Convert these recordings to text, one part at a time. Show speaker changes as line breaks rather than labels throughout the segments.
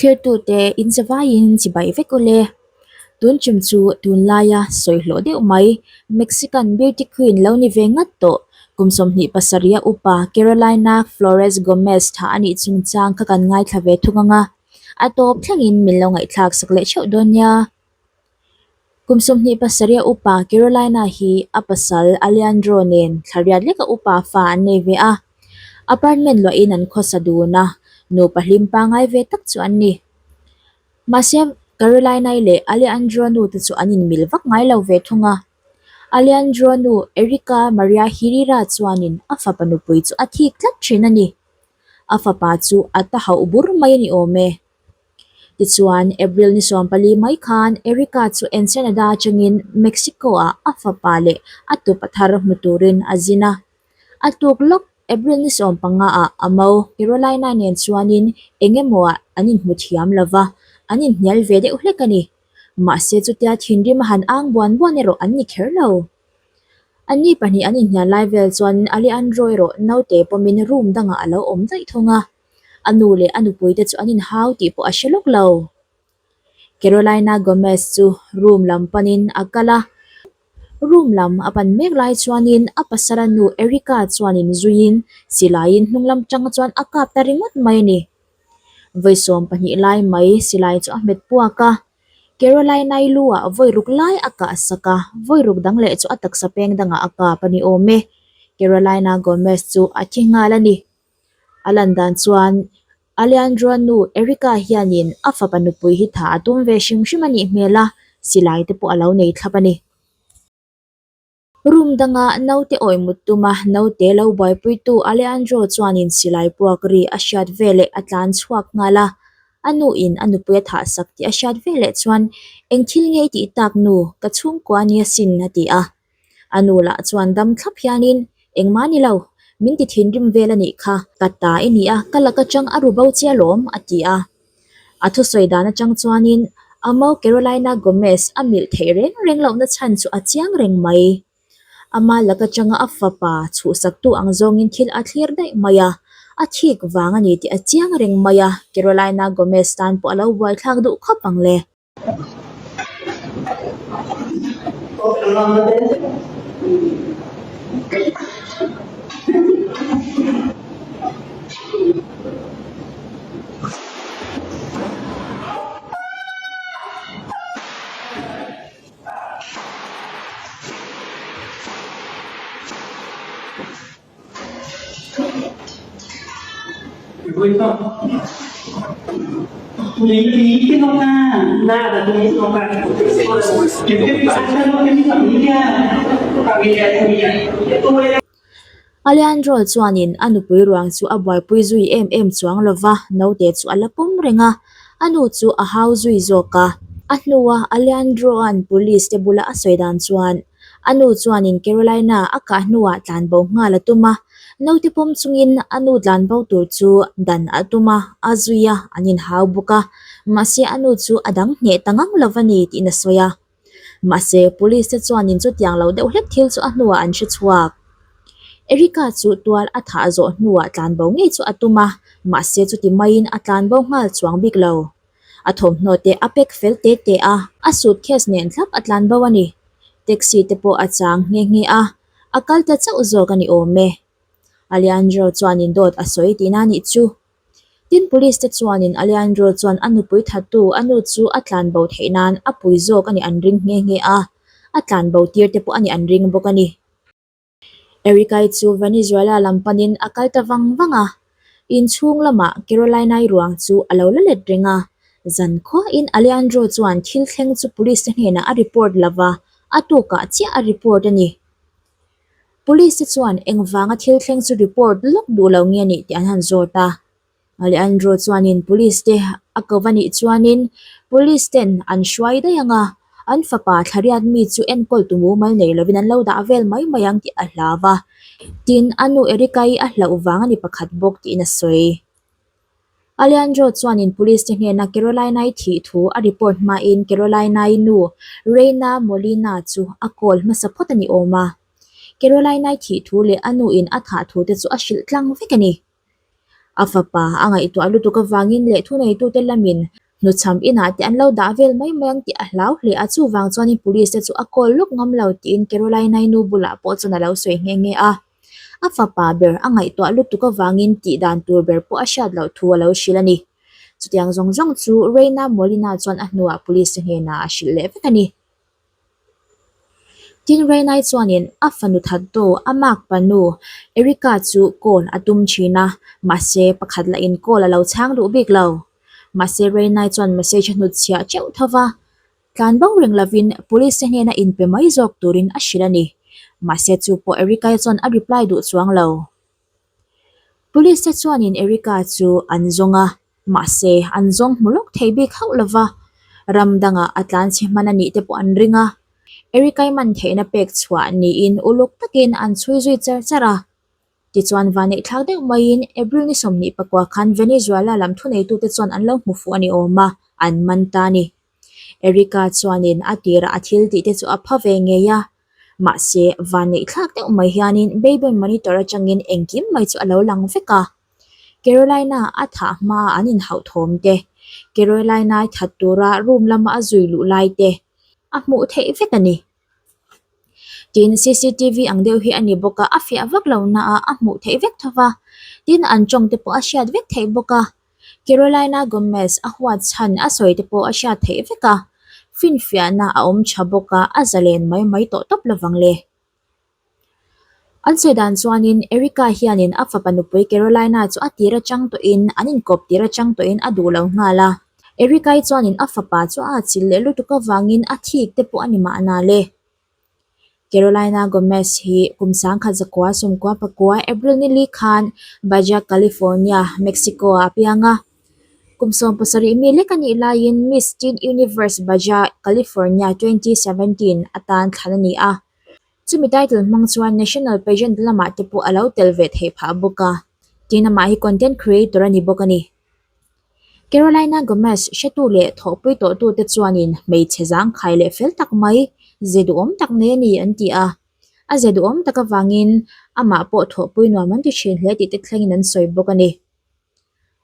Thlirtute inzavaiin chibai vek ule. Tun tum chu tunlaia sawi hlawh deuh mai Mexican beauty queen lo ni ve ngat tawh kum 27 a upa Carolina Flores Gomez thah a nih chungchang kha kan ngaithla ve thung ang a, a tawp thlengin min lo ngaihthlak sak leh theuh dawn nia. Kum 27 a upa Carolina hi a pasal Alejandro nen thla riat leka upa fa an nei ve a, apartment luahin an khawsa dun a, nupa hlim pangngai ve tak chu an ni. Mahse, Carolina-i leh Alejandro nu te chu an inmil vak ngai lo ve thung a. Alejandro nu Erika Maria Herrera chuanin a fapa nupui chu a thik tlat thin a ni. A fapa chu a ta hauh bur mai a ni awm e. Tichuan, April ni 14 mai khan Erika chu Ensenada atangin Mexico-ah a fapa leh a tupa thar hmu turin a zin a. A tuk lawk April ni 15 ah a mo Carolina nen chuanin eng emaw ah an inhmu thiam lo va, an inhnial ve deuh hlek a ni. Mahse chutia thinrim a han ang buan buan erawh an ni kher lo. Anni pahnih an inhnial lai vel chuan Alejandro erawh naute pawmin room dangah a lo awm daih thung a. A nu leh a nupui te chu an inhau tih pawh a hre lawk lo. Carolina Gomez chu room lam panin a kal a, room lam a pan mek lai chuanin a pasala nu Erica chuanin zuiin silaiin hnung lam tang chuan a kap ta ringawt mai a ni. Vawi 12 lai mai silai chu a hmet puak a, Carolina-i lu ah vawi ruk lai a kah sak a, vawi ruk dang leh chu a taksa peng dangah a kap a ni awm e. Carolina Gomez chu a thi nghal a ni. A lan dan chuan Alejandro nu Erika hianin a fapa nupui hi tha a tum ve hrim hrim a nih hmel a, silai te pawh a lo nei thlap a ni. Room danga naute awih mut tuma naute lo buaipuitu Alejandro chuanin silai puak ri a hriat veleh a tlan chhuak nghal a, a nuin a nupui a thah sak tih a hriat veleh chuan eng thil nge i tih tak nu, ka chhungkua a nia sin a ti a. A nu lah chuan dam thlap hianin, Engmah ni lo, min ti thinrim vel a nih kha, ka ta i ni a, ka lak atang a ru bo che alawm, a ti a. A thusawi dan atang chuanin Amo Carolina Gomez a milh theih reng reng lohna chhan chu a chiang reng mai. Ama lak atanga a fapa chhuhsaktu ang zawngin thil a thlir daih mai a, a thik vang a ni tih a chiang reng mai a, Carolina Gomez tan pawh a lo buaithlak duh khawp ang le. Alejandro chuanin a nupui ruang chu a buaipui zui em em chuang lova, naute chu a la pawm reng a, a nu chu a hau zui zawk a. A hnua Alejandro-a'n police te bula a sawi dan chuan A nu chuanin Carolina a kah hnuah tlanbo nghal a tum a, naute pawm chungin a nu tlanbo tur chu dan a tum a, a zui a, an inhau bawk a, mahse a nu chu a dang hneh ta ngang lo a ni tiin a sawi a. Mahse police te chuanin chutiang lo deuh hlek thil chu a hnuah an hre chhuak. Erica chu tual a thah zawh hnuah tlanbo ngei chu a tum a, mahse chuti maiin a tlanbo nghal chuang bik lo. A thawmhnaw te a pack fel te te a, a suitcase nen thlap a tlan bo a ni. Taxi te pawh a chang nghe nghe a, a kal ta chauh zawk a ni awm e. Alejandro chuanin dawt a sawi tihna a nih chu. Tin police te chuanin Alejandro chuan a nupui thattu a nu chu a tlan bo theih nan a pui zawk a nih an ring nghe nghe a, a tlan bo tir te pawh a nih an ring bawk a ni. Erica-i chu Venezuela lam panin a kal ta vang vang a, inchhung lamah Carolina-i ruang chu a lo la let reng a. Zan khuain Alejandro chuan thil thleng chu police te hnenah a report lo va, a tukah chiah a report a ni. Police te chuan engvanga thil thleng chu report lawk duh lo nge nih tih an han zawt a. Alejandro chuanin police te a ko va nih chuanin police ten an hruai daih ang a, an fapa thlariat mi chu enkawl tu mumal nei lovin an lo dah vel mai mai ang tih a hlau a, tin a nu Erica-i a hlauh vang a ni pakhat bawk tiin a sawi. Alejandro chuanin police te hnena Carolina-i thih thu a report hmain Carolina-i nu Reina Molina chu a call hmasa phawt a ni awm a, Carolina-i thih thu leh a nu in a thah thu te chu a hrilh tlang vek a ni. A fapa a ngaihtuah lutuk avangin leh thuneitute lamin hnuchham inah te an lo dah vel mai mai ang tih a hlau hle a, chuvang chuanin police te chu a call lawk ngam lo tiin Carolina-i nu bulah pawh chuan a lo sawi nghe nghe a. A fapa ber a ngaihtuah lutuk avangin tih dan tur ber pawh a hriat loh thu a lo hrilh a ni. Chutiang zawng zawng chu Reina Molina chuan a hnuah police te hnenah a hrilh leh vek a ni. Tin, Rainai chuanin a fanu thattu a makpa nu Erica chu call a tum thin a, mahse pakhat lahin call a lo chhang duh bik lo. Mahse Rainai chuan message a hnutchhiah teuh tho va, tlan bo reng lovin police te hnena inpe mai zawk turin a hrilh a ni. Mahse chu pawh Erica-i chuan a reply duh chuang lo. Police te chuanin Erica chu an zawng a, mahse an zawng hmu lawk thei bik hauh lo va, ram dangah a tlan chhe hman a nih te pawh an ring a. Erica-i man theihna pek chhuah niin uluk takin an chhui zui char char a. Tichuan vanneih thlak deuh maiin April ni 24 khan Venezuela lam thuneitute chuan an lo hmu fuh a ni awm a, an man ta a ni. Erica chuanin a tirah a thil tih te chu a pha ve ngei a, Mahse, vanneih thlak deuh mai hianin baby monitor atangin engkim mai chu a lo lang vek a. Carolina a thah hmaa an inhauh thawm te, Carolina-i that tura room lama a zui luh lai te a hmuh theih vek a ni. Tin, cctv ang deuh hi a ni bawk a, a fiah vak lo na a, a hmuh theih vek tho va. Tin, an tawng te pawh a hriat vek theih bawk a. Carolina Gomez a huat chhan a sawi te pawh a hriat theih vek a, finfiahna a awm tha bawk a, a zalen mai mai tawh tawp lovang le. An sawi dan chuanin Erica hianin a fapa nupui Carolina chu a tir atang tawhin an inkawp tir atang tawhin a duh lo nghal a, Erica-i chuanin a fapa chu a atchilh leh lutuk avangin a thik te pawh a ni mahna le. Carolina Gomez hi kum 1999 April ni li khan Baja California, Mexico-ah a piang a. Kum 17 mi lek a nih laiin Miss Teen Universe Baja California 2017 atan thlan a ni a. Chumi title hmang chuan National Pageant lamah te pawh a lo tel ve theih phah bawk a. Tin, amah hi content creator a ni bawk a ni. Carolina Gomez hretu leh thawhpui tawhtute chuanin hmeichhe zangkhai leh fel tak mai, ze duhawm tak nei a ni an ti a. A ze duhawm tak avangin amah pawh thawhpui nuam an ti thin hle tih te thlengin an sawi bawk a ni.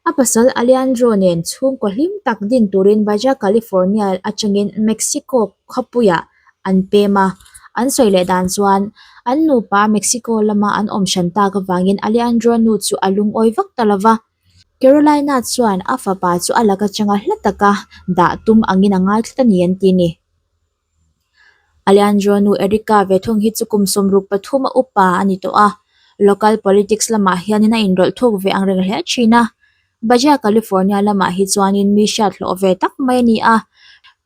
A pasal Alejandro nen chhungkaw hlim tak din turin Baja California atangin Mexico khawpuiah an pem a. An sawi leh dan chuan an nupa Mexico lama an awm hran tak avangin Alejandro nu chu a lungawi vak ta lo va. Carolina chuan a fapa chu a lak atanga hla taka dah tum angin a ngai tlat a ni an ti a ni. Alejandro nu Erika ve thung hi chu kum 63 a upa a ni tawh a, local politics lamah hianin a inrawlh thuk ve ang reng hle thin a. Baja California lamah hi chuanin mi hriat hlawh ve tak mai a ni a,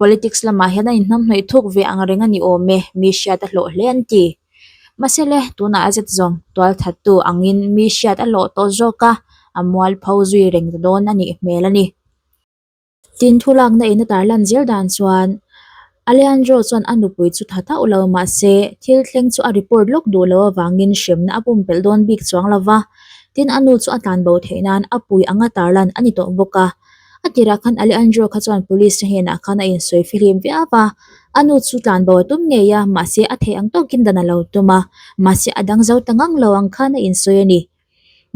politics lamah hian a inhnamhnawih thuk ve ang reng a ni awm e, mi hriat a hlawh hle an ti. Mahse le, tunah a zet zawng tualthattu angin mi hriat a hlawh tawh zawk a, a mualpho zui reng ta dawn a nih hmel a ni. Tin, thulakna in a tarlan zel dan chuan Alejandro chuan a nupui chu tha tauh lo mahse thil thleng chu a report lawk duh lo avangin hremna a pumpelh dawn bik chuang lo va. Tin, a nu chu a tlanbo theih nan a pui anga tarlan a ni tawh bawk a. A tirah khan Alejandro kha chuan police te hnenah khan a insawi fihlim viau a, a nu chu tlanbo a tum ngei a, mahse a theih ang tawkin dan a lo tum a, mahse a dang zo ta ngang lo ang khan a insawi a ni.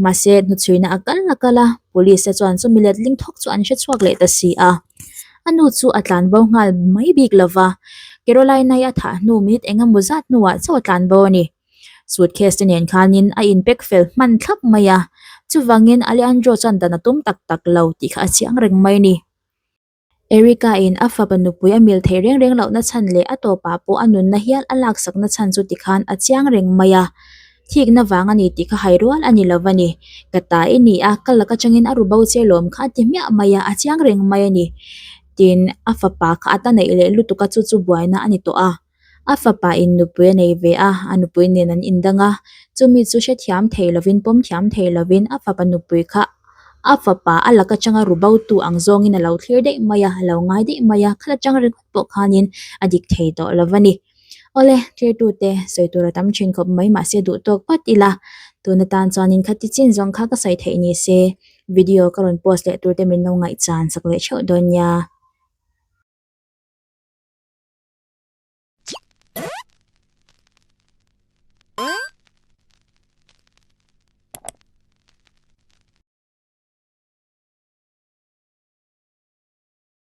Mahse hnuchhuina a kal a kal a, police te chuan chumi letling thawk chu an hre chhuak leh ta si a. A nu chu a tlanbo nghal mai bik lo va, Carolina-i a thah hnu minute eng emaw zat hnuah chauh a tlanbo a ni. Suitcase te nen khanin a inpack fel hman thlap mai a, chuvangin Alejandro chuan dan a tum tak tak lo tih kha a chiang reng mai a ni. Erica-in a fapa nupui a mil theih reng reng lohna chhan leh a tawpah pawh a nunna hial a laksakna chhan chu tikhan a chiang reng mai a, thikna vang a ni tih kha hai rual a ni lo a ni. Ka ta i ni a, ka lak atangin a ru bo che lawm kha a ti hmiah mai a, a chiang reng mai a ni. Tin, a fapa kha a ta neih leh lutuk a chu chu buaina a ni tawh a. A fapa in nupui a nei ve a, a nupui nen an indang a, chumi chu hrethiam thei lovin pawm thiam thei lovin a fapa nupui kha a fapa a lak atanga ru bo tu ang zawngin a lo thlir daih mai a, a lo ngai daih mai a, khala tang ringawt pawh khanin a dik thei tawh lo a ni. Awle, thirtute sawi tur a tam thin khawp mai mahse duh tawk vat ila, tun atan chuanin khati chin zawng kha ka sawi theih ni se, video ka rawn post leh turte min lo ngaihchan sak leh theuh dawn nia.